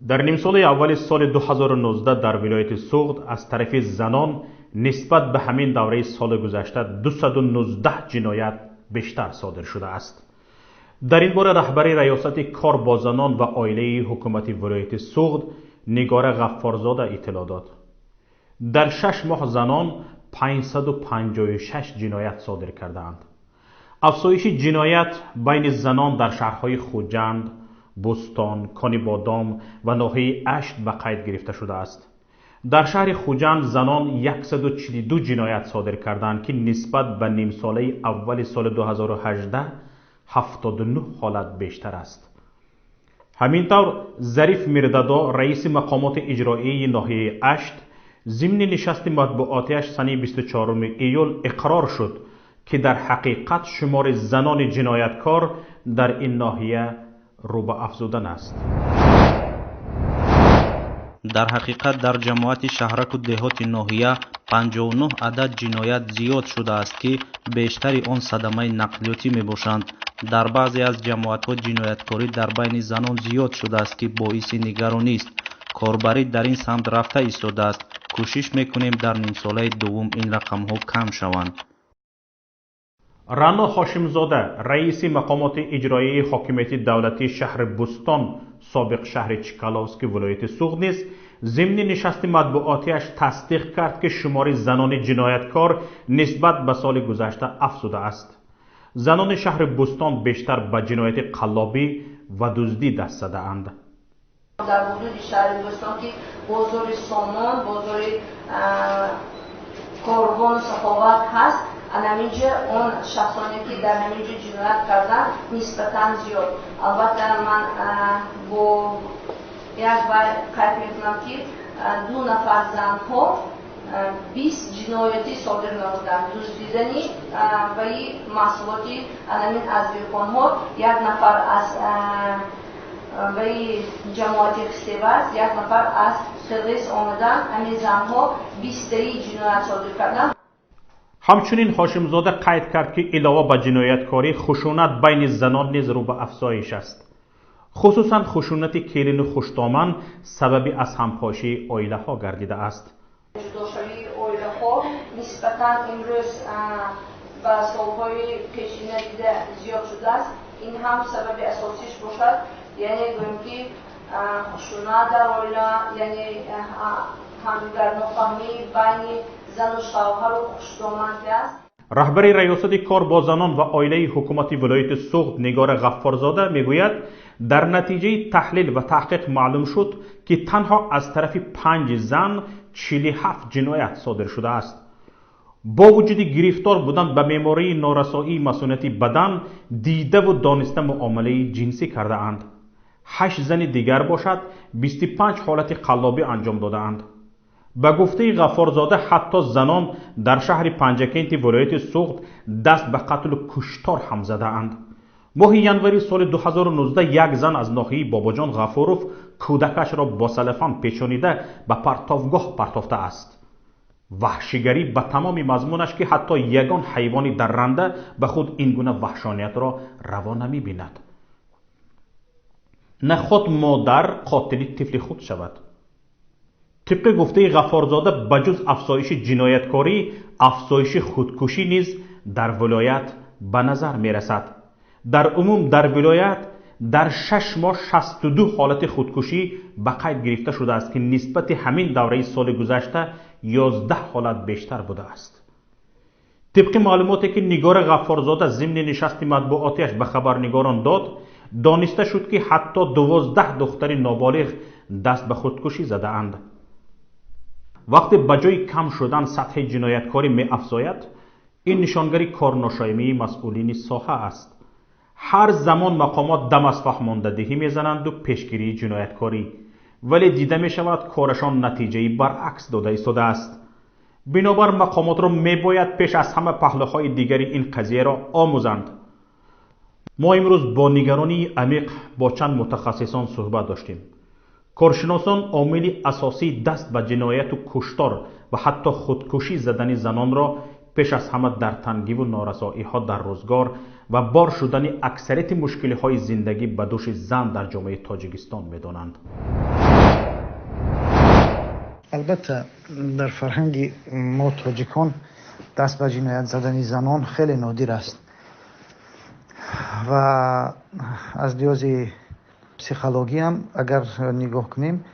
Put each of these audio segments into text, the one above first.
Дар нимсолаи аввали соли 2019 дар вилояти Суғд аз тарафи занон нисбат ба ҳамин давраи соли гузашта 219 ҷиноят бештар содир шудааст. Дар ин бора раҳбари раёсати кор бо занон ва оилаи ҳукумати вилояти Суғд Нигора Ғаффорзода иттилоъ дод. Дар 6 моҳ занон 556 ҷиноят содир кардаанд. Афзоиши ҷиноят байни занон дар шаҳрҳои Хуҷанд, Бӯстон, Конибодом ва ноҳияи Ашт ба қайд гирифта шудааст. Дар шаҳри Хуҷанд занон 142 ҷиноят содир карданд, ки нисбат ба нимсолаи аввали соли 2018 79 ҳолат бештар аст. Ҳамин тавр, Зариф Мирдадо, раиси мақомоти иҷроияи ноҳияи Ашт, зимни нишасти матбуотиаш санаи 24 июл иқрор шуд, ки дар ҳақиқат шумори занони ҷинояткор дар ин ноҳия рӯ ба афзудан аст. Дар ҳақиқат дар ҷамоати шаҳраку деҳоти ноҳия 59 адад ҷиноят зиёд шудааст, ки бештари он садамаи нақлиётӣ мебошанд. Дар баъзе аз ҷамоатҳо ҷинояткорӣ дар байни занон зиёд шудааст, ки боиси нигаронист. Корбарӣ дар ин самт рафта истодааст. Кӯшиш мекунем, дар нимсолаи дуввум ин рақамҳо кам шаванд. Рано Ҳошимзода, раиси мақомоти иҷроияи ҳокимияти давлатии шаҳри Бӯстон, собиқ шаҳри Чкаловски вилояти Суғд низ зимни нишасти матбуотиаш тасдиқ кард, ки шумори занони ҷинояткор нисбат ба соли гузашта афзудааст. Занони шаҳри Бӯстон бештар ба ҷинояти қаллобӣ ва дуздӣ даст задаанд. Дар ҳудуди шаҳри Бӯстон, ки бозори Сомон, бозори корвону саховат ҳаст, анаминҷа он шахсоне, ки дар ҳаминҷо ҷиноят карданд, нисбатан зиёд. Албатта, ман бо як қайд мекунам, ки ду нафар занҳо 20 ҷиноятӣ содир намуданд, дуздидани ваи маҳсулоти анамин аз дӯконҳо. Як нафар аз ваи ҷамоати Хистеварз, як нафар аз Қирғиз омаданд. Ҳамин занҳо 20таи ҷиноят содир карданд. Ҳамчунин Ҳошимзода қайд кард, ки илова ба ҷинояткорӣ, хушунат байни занон низ рӯ ба афзоиш аст. Хусусан хушунати келину хуштоман сабаби аз ҳампошии оилаҳо гардидааст. Ҷудошавии оилаҳо нисбатан имрӯз ба солҳои пешина дида зиёд шудааст. Ин ҳам сабаби асосиш бошад, яъне гӯем, ки хушунат дар оила, яъне ҳамдигарнофаҳмӣ байни зану шавҳару хуштоман ки аст. Раҳбари раёсати кор бо занон ва оилаи ҳукумати вилояти Суғд Нигора Ғаффорзода мегӯяд, дар натиҷаи таҳлил ва таҳқиқ маълум шуд, ки танҳо аз тарафи панҷ зан 47 ҷиноят содир шудааст. Бо вуҷуди гирифтор будан ба бемории норасоии масунияти бадан, дидаву дониста муомилаи ҷинсӣ кардаанд. Ҳашт зани дигар бошад, 25 ҳолати қаллобӣ анҷом додаанд. Ба гуфтаи Ғаффорзода, ҳатто занон дар шаҳри Панҷакенти вилояти Суғд даст ба қатлу куштор ҳам задаанд. Моҳи январи соли 2019 як зан аз ноҳияи Бобоҷон Ғафуров кӯдакашро бо селофан печонида ба партовгоҳ партофтааст. Ваҳшигарӣ ба тамоми мазмунаш, ки ҳатто ягон ҳайвони дарранда ба худ ин гуна ваҳшониятро раво намебинад. Наход модар қотили тифли худ шавад. Тибқи гуфтаи Ғаффорзода, ба ҷуз афзоиши ҷинояткорӣ, афзоиши худкушӣ низ дар вилоят ба назар мерасад. Дар умум дар вилоят дар 6 моҳ 62 ҳолати худкушӣ ба қайд гирифта шудааст, ки нисбати ҳамин давраи соли гузашта 11 ҳолат бештар будааст. Тибқи маълумоте, ки Нигора Ғаффорзода зимни нишасти матбуотиаш ба хабарнигорон дод, дониста шуд, ки ҳатто 12 духтари ноболиғ даст ба худкушӣ задаанд. Вақте ба ҷои кам шудан сатҳи ҷинояткорӣ меафзояд, ин нишонгари корношоямии масъулини соҳа аст. Ҳар замон мақомот дам аз фаҳмондадиҳӣ мезананду пешгирии ҷинояткорӣ, вале дида мешавад, корашон натиҷаи баръакс дода истодааст. Бинобар мақомотро мебояд пеш аз ҳама паҳлӯҳои дигари ин қазияро омӯзанд. Мо имрӯз бо нигаронии амиқ бо чанд мутахассисон суҳбат доштем. Коршиносон омили асосии даст ба ҷинояту куштор ва ҳатто худкушӣ задани занонро пеш аз ҳама дар тангиву норасоиҳо дар рӯзгор ва бор шудани аксарияти мушкилиҳои зиндагӣ ба дӯши зан дар ҷомеаи Тоҷикистон медонанд. Албатта, дар фарҳанги мо тоҷикон даст ба ҷиноят задани занон хеле нодир аст ва аз лиҳози психологиям агар нигоҳ кунем,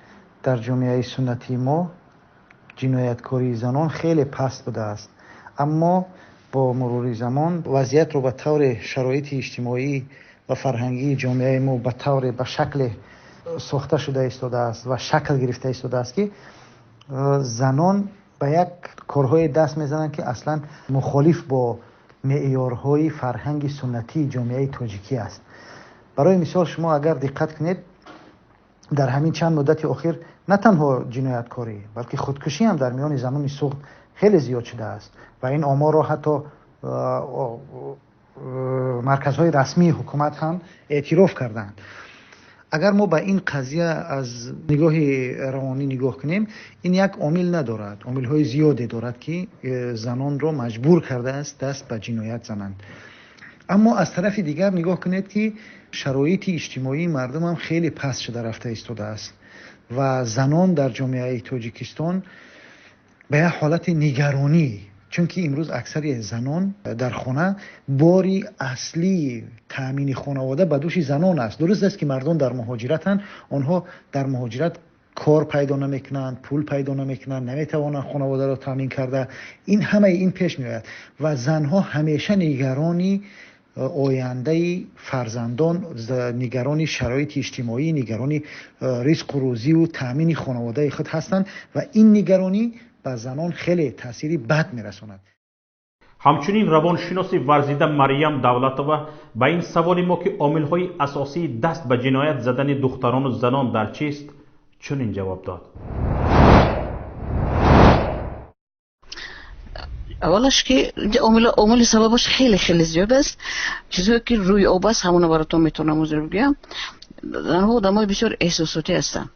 дар ҷомеаи суннатии мо ҷинояткории занон хеле паст будааст. Аммо бо мурури замон вазъиятро ба тавре шароити иҷтимоӣ ва фарҳангии ҷомеаи мо ба тавре ба шакле сохта шуда истодааст ва шакл гирифта истодааст, ки занон ба як корҳое даст мезананд, ки аслан мухолиф бо меъёрҳои фарҳанги суннатии ҷомеаи тоҷикӣ аст. Барои мисол, шумо агар диққат кунед, дар ҳамин чанд муддати охир на танҳо ҷинояткорӣ, балки худкушӣ ҳам дар миёни занони суғд хеле зиёд шудааст ва ин оморро ҳатто марказҳои расмии ҳукумат ҳам эътироф карданд. Агар мо ба ин қазия аз нигоҳи равонӣ нигоҳ кунем, ин як омил надорад, омилҳои зиёде дорад, ки занонро маҷбур кардааст даст ба ҷиноят зананд. Аммо аз тарафи дигар нигоҳ кунед, ки шароити иҷтимоии мардум ҳам хеле паст шуда рафта истодааст ва занон дар ҷомеаи Тоҷикистон ба як ҳолати нигаронӣ, чунки имрӯз аксари занон дар хона бори аслии таъмини хонавода ба дӯши занон аст. Дуруст аст, ки мардон дар муҳоҷиратанд, онҳо дар муҳоҷират кор пайдо намекунанд, пул пайдо намекунанд, наметавонанд хонаводаро таъмин карда. Ин ҳамаи ин пеш меояд ва занҳо ҳамеша нигарони ояндаи фарзандон, нигарони шароити иҷтимоӣ, нигарони ризқу рӯзиву таъмини хонаводаи худ ҳастанд ва ин нигаронӣ ба занон хеле таъсири бад мерасонад. Ҳамчунин равоншиноси варзида Марьям Давлатова ба ин саволи мо, ки омилҳои асосии даст ба ҷиноят задани духтарону занон дар чист, чунин ҷавоб дод. Аввалаш, ки омили сабабаш хеле хеле зиёд аст. Чизҳое ки рӯи об аст, ҳамона баротон метавонам ҳозир бигӯям. Занҳо одамои бисёр эҳсосотӣ ҳастанд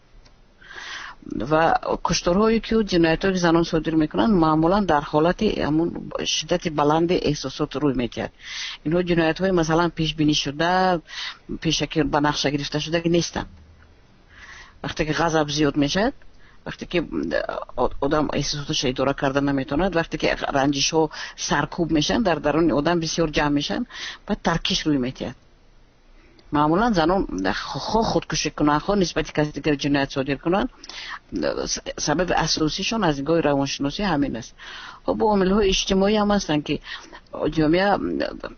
ва кушторҳое ки ҷиноятҳое ки занон содир мекунанд, маъмулан дар ҳолати ҳамун шиддати баланди эҳсосот рӯй медиҳад. Инҳо ҷиноятҳои масалан пешбинӣ шуда, пешаки ба нақша гирифта шуда нестанд. Вақте ки ғазаб зиёд мешавад, вақте ки одам эҳсосоташро идора карда наметавонад, вақте ки ранҷишҳо саркӯб мешаванд, дар даруни одам бисёр ҷамъ мешаванд, баъд таркиш рӯй медиҳад. Маъмулан занон хоҳ худкушӣ кунанд, хоҳ нисбати каси дигар ҷиноят содир кунанд, сабаби асосишон аз нигоҳи равоншиносӣ ҳамин аст. Хоб, омилҳои иҷтимоӣ ҳам ҳастанд, ки ҷомеа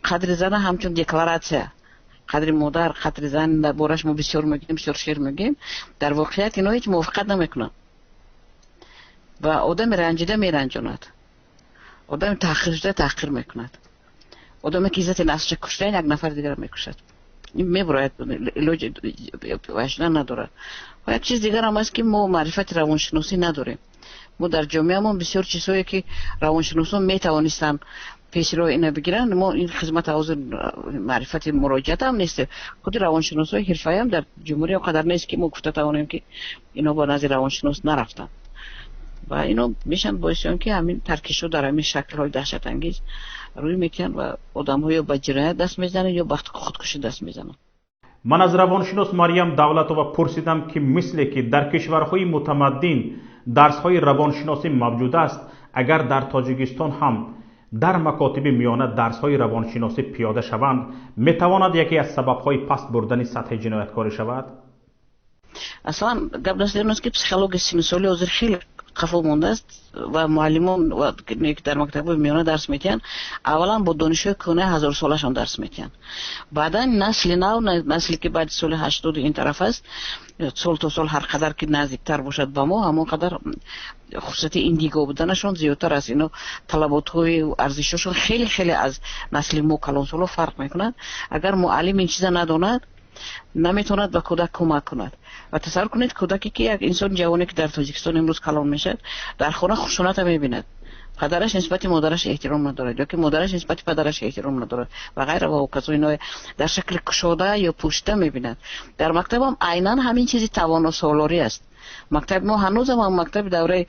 қадри зана ҳамчун декларатсия, қадри модар, қадри зан дар бораш мо бисёр мегӯем, бисёр шер мегӯем, дар воқеият инҳо ҳеҷ мувофиқат намекунанд ва одами ранҷида меранҷонад, одами таҳқир шуда таҳқир мекунад, одаме ки иззати нафсашро кушта, як нафар дигарро мекушад. Ин мебурояд, илоҷ вашна надорад. Ва як чиз дигар ҳам аст, ки мо маърифати равоншиносӣ надорем. Мо дар ҷомеамон бисёр чизҳое ки равоншиносон метавонистанд пеши роҳи ина бигиранд, мо ин хизмат ҳозир маърифати муроҷиат ҳам нест. Худи равоншиносҳои ҳирфаӣ ҳам дар ҷумҳурӣ он қадар нест, ки мо гуфта тавонем, ки инҳо ба назди равоншинос нарафтанд. Ва ино мешаванд боиси он, ки ҳамин таркишҳо дар ҳамин шаклҳои даҳшатангез рӯй мекунанд ва одамҳо ё ба ҷиноят даст мезананд, ё ба худкушӣ даст мезананд. Ман аз равоншинос Марьям Давлатова пурсидам, ки мисле ки дар кишварҳои мутамаддин дарсҳои равоншиносӣ мавҷуд аст, агар дар Тоҷикистон ҳам дар макотиби миёна дарсҳои равоншиносӣ пиёда шаванд, метавонад яке аз сабабҳои паст бурдани сатҳи ҷинояткорӣ шавад? Аслан гап дар аст, ки психологияи синну ҳозир хеле қафо мондааст ва муаллимон, ки дар мактабҳои миёна дарс медиҳанд, аввалан бо донишҳои кӯҳнаи ҳазорсолашон дарс медиҳанд. Баъдан насли нав, насле ки баъди соли 80 ин тараф аст, сол то сол ҳар қадар ки наздиктар бошад ба мо, ҳамон қадар хусусияти индиго буданашон зиёдтар аст. Ино талаботҳои арзишҳошон хеле хеле аз насли мо калонсоло фарқ мекунад. Агар муаллим ин чиза надонад, наметавонад ба кӯдак кӯмак кунад. Ва тасаввур кунед, кӯдаке ки як инсони ҷавоне ки дар Тоҷикистон имрӯз калон мешавад, дар хона хушуната мебинад, падараш нисбати модараш эҳтиром надорад ё ки модараш нисбати падараш эҳтиром надорад ва ғайра ва ҳоказо, ино дар шакли кушода ё пӯшида мебинад. Дар мактабам айнан ҳамин чизи тавоносолорӣ аст. Мактаби мо ҳанӯзам ҳам мактаби давраи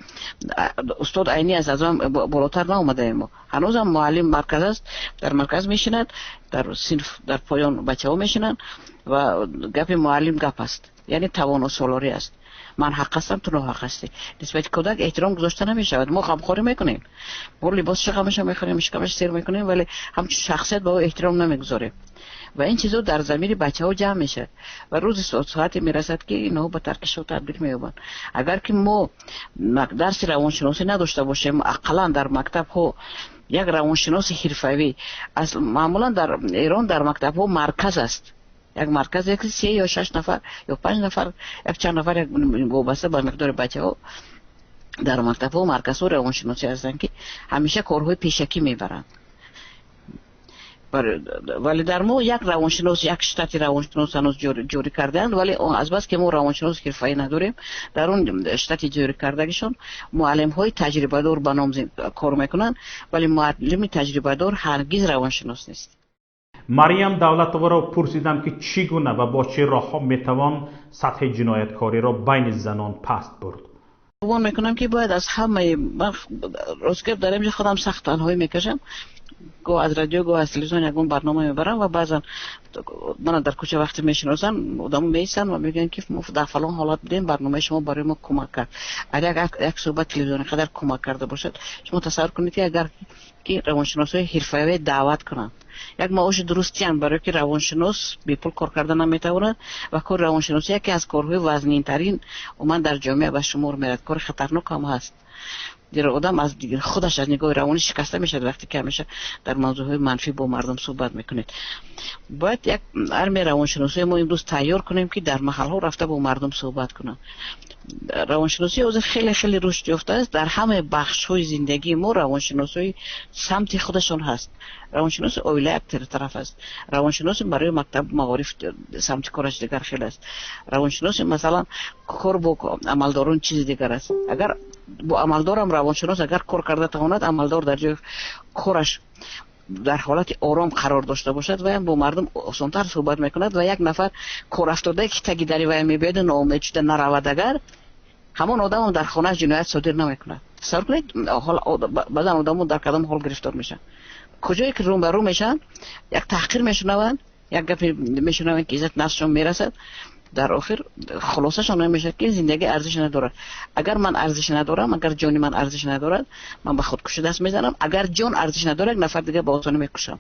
устод Айнӣ аст, аз он болотар наомадаем. Мо ҳанӯзам муаллим марказ аст, дар марказ мешинад, дар синф дар поён бачаҳо мешинанд ва гапи муаллим гап аст, яъне тавоносолорӣ аст. Ман ҳақ ҳастам, ту ноҳақ ҳастӣ. Нисбати кӯдак эҳтиром гузошта намешавад. Мо ғамхорӣ мекунем, мо либосашо ғамаша мехӯрем, шикамаш сер мекунем, вале ҳамчун шахсият ба ӯ эҳтиром намегузорем. Ва ин чизо дар замири бачаҳо ҷамъ мешавад ва рӯзи соате мерасад, ки инҳо ба таркишҳо табдил меёбанд. Агар ки мо дарси равоншиносӣ надошта бошем, ақаллан дар мактабҳо як равоншиноси ҳирфавӣ. Маъмулан дар Эрон дар мактабҳо марказ аст, як марказ, як се ё шаш нафар ё панҷ нафар, як чанд нафар, як вобаста ба миқдори бачаҳо, дар мактабҳо марказҳо равоншиносӣ ҳастанд, ки ҳамеша корҳои пешакӣ мебаранд. Вале дар мо як равоншинос, як штати равоншинос ҳанӯз ҷорӣ кардаанд, вале азбаски мо равоншинос ҳирфаӣ надорем, дар он штати ҷорӣ кардагишон муаллимҳои таҷрибадор ба ном кор мекунанд, вале муаллими таҷрибадор ҳаргиз равоншинос нест. Марьям Давлатоваро пурсидам, ки чӣ гуна ва бо чӣ роҳҳо метавон сатҳи ҷинояткориро байни занон паст бурд. Гумон мекунам, ки бояд аз ҳамаи, ман рост гап, дар инҷо худам сахт танҳоӣ мекашам. Гоҳ аз радио, гоҳ аз телевизион ягон барнома мебарам ва баъзан мана дар кӯча вақте мешиносанд, одамо меистанд ва мегӯянд, ки мо дар фалон ҳолат будем, барномаи шумо барои мо кӯмак кард. Агар як суҳбат телевизиони қадар кӯмак карда бошад, шумо тасаввур кунед, ки агар ки равоншиносҳои ҳирфавӣ даъват кунанд, як маоши дурустиам, барое ки равоншинос бепул кор карда наметавонад ва кори равоншиносӣ яке аз корҳои вазнинтарин умуман дар ҷомеа ба шумор меравад. Кори хатарнок ҳам ҳаст, зеро одам аз худаш аз нигоҳи равонӣ шикаста мешавад, вақте ки ҳамеша дар мавзӯъҳои манфӣ бо мардум суҳбат мекунед. Бояд як армияи равоншиносии мо имрӯз тайёр кунем, ки дар маҳалҳо рафта бо мардум суҳбат кунанд. Равоншиносӣ ҳозир хеле хеле рушд ёфтааст. Дар ҳамаи бахшҳои зиндагии мо равоншиносҳои самти худашон ҳаст. Равоншиноси оила як тараф аст, равоншиноси барои мактаб, маориф самти кораш дигар хел аст, равоншиноси, масалан, кор бо амалдорон чизи дигар аст. Агар бо амалдорам равоншинос агар кор карда тавонад, амалдор дар ҷои кораш дар ҳолати ором қарор дошта бошад, ваям бо мардум осонтар суҳбат мекунад. Ва як нафар корафтодае, ки таги дари вая мебиёяду ноумед шуда наравад, агар ҳамон одамам дар хонааш ҷиноят содир намекунад. Тасаввур кунед, баъзан одамо дар кадом ҳол гирифтор мешаванд. Куҷое ки рӯ ба рӯ мешаванд, як таҳқир мешунаванд, як гапе мешунаванд, ки иззати нафсшон мерасад. Дар охир хулосашон мешавад, ки зиндагӣ арзиш надорад. Агар ман арзиш надорам, агар ҷони ман арзиш надорад, ман ба худкушӣ даст мезанам. Агар ҷон арзиш надорад, як нафар дигар ба осонӣ мекушам.